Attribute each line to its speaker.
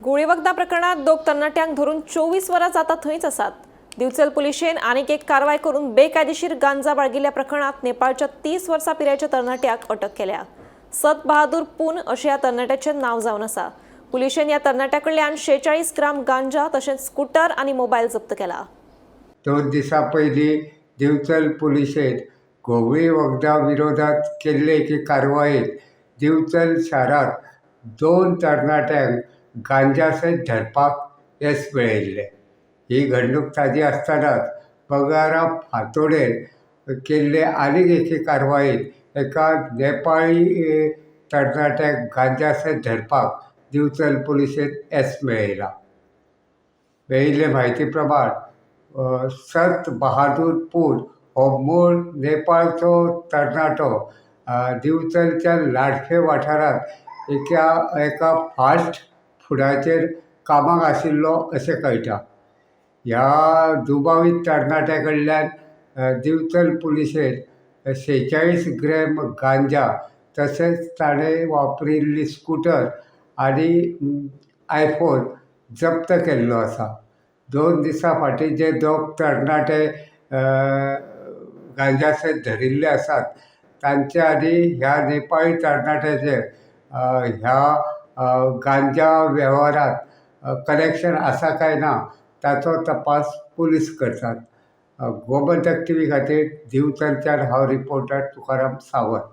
Speaker 1: गोळीवखदा प्रकरणात दोग तरणाट्यांक धरून 24 वरां जाता थंयच आसात. दिवचल पुलिशेन आनीक एक कारवाय करून बेकायदेशीर गांजा बाळगिल्ल्या प्रकरणात नेपाळच्या 30 वर्सां पिरायेच्या तरणाट्याक अटक केल्या. सत बहादूर पून अशें ह्या तरणाट्याचें नांव जावन आसा. पुलिशेन ह्या तरणाट्या कडल्यान 46 ग्राम गांजा तशेंच स्कूटर आनी मोबायल जप्त केला.
Speaker 2: 2 दिसां पयलीं दिवचल पुलिशेन घुंवळे वखदां विरोधात केल्ले एके कारवायेंत दिवचल शारांत 2 तरणाट्यांक गांजा सयत धरपाक येस मेळयिल्लें. ही घडणूक ताजी आसतनाच बगारा फांतोडेर केल्ले आनीक एके कारवायेंत एका नेपाळी तरणाट्याक गांजा सयत धरपाक दिवचल पुलिशेन येस मेळयलां. मेळिल्ले म्हायती प्रमाण सत बहादूर पूर हो मूळ नेपाळचो तरणाटो दिवचलच्या लाडफे वाठारांत एका फास्ट फुडाचेर कामाक आशिल्लो अशें कळटा. ह्या दुबावीत तरणाट्या कडल्यान दिवचल पुलिशेन 46 ग्रॅम गांजा तशेंच ताणें वापरिल्ली स्कुटर आनी आयफोन जप्त केल्लो आसा. 2 दिसां फाटीं जे दोग तरणाटे गांजा सयत धरिल्ले आसात तांचे आनी ह्या नेपाळी तरणाट्याचे ह्या गांजा वेव्हारांत कनेक्शन आसा काय ना ताचो तपास पुलीस करतात. गोमंतक टीव्ही खातीर दिवचलच्यान हांव रिपोर्टर तुकाराम सावंत.